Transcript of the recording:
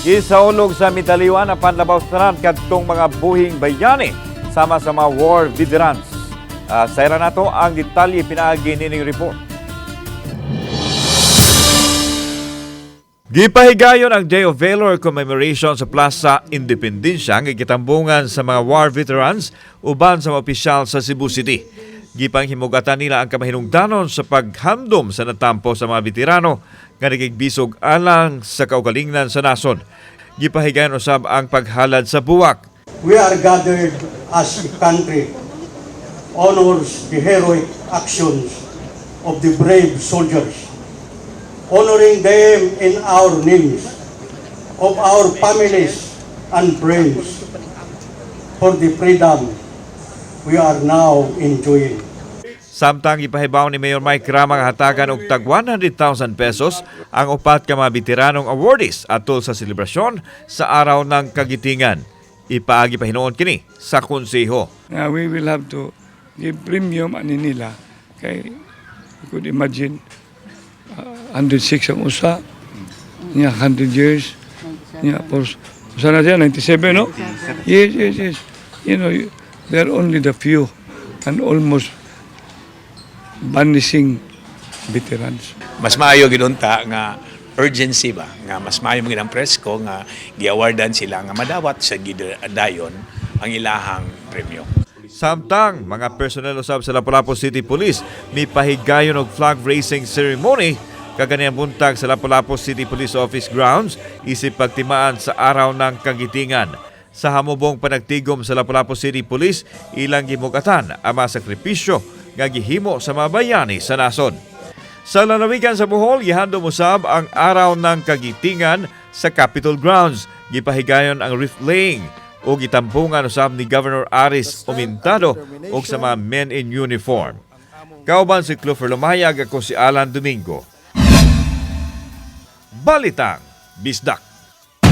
Gisaulog sa Mitaliwan ang panlabaw sa tanan kadtong mga buhing bayani sama sa mga war veterans. Sayran nato ang detalye pinaagi nining report. Gipahigayon ang Day of Valor commemoration sa Plaza Independencia nga gitambungan sa mga war veterans uban sa mga opisyal sa Cebu City. Gipanghimugatan nila ang kamahinungdanon sa paghandom sa natampo sa mga veterano nga nakigbisog alang sa kaugalingnan sa nasod. Gipahigayon usab ang paghalad sa buwak. We are gathered as a country honors the heroic actions of the brave soldiers, honoring them in our names, of our families and friends, for the freedom we are now enjoying. Samtang ipahibaw ni Mayor Mike Rama nga hatagan og tag 100,000 pesos ang upat ka mga veteranong awardees atol sa selebrasyon sa Araw ng Kagitingan. Ipaagi pa hinuon kini sa konseho. Nga we will have to give premium ani nila kay you could imagine 106 ang usa niya, 100 years niya, for usa na siya 97, no? Yes, they're only the few and almost vanishing veterans. Mas maayo gid unta nga urgency ba nga mas maayo man gid ang presko nga giawardan sila nga madawat sa gid dayon ang ilahang premyo. Samtang mga personnel usab sa Lapu-Lapu City Police mipahigayon og flag raising ceremony kaganihang buntag sa Lapu-Lapu City Police Office grounds isip pagtimaan sa Araw ng Kagitingan. Sa hamubong panagtigom sa Lapu-Lapu City Police, ilang gimugatan ang mga sakripisyo nga gihimo sa mga bayani sa nasod. Sa lalawigan sa Bohol, gihandom usab ang Araw ng Kagitingan sa Capitol Grounds. Gipahigayon ang wreath laying o gitambungan usab ni Governor Aris Omintado og sa mga men in uniform. Kauban si Clover Lumayag, ako si Alan Domingo. Balitang Bisdak.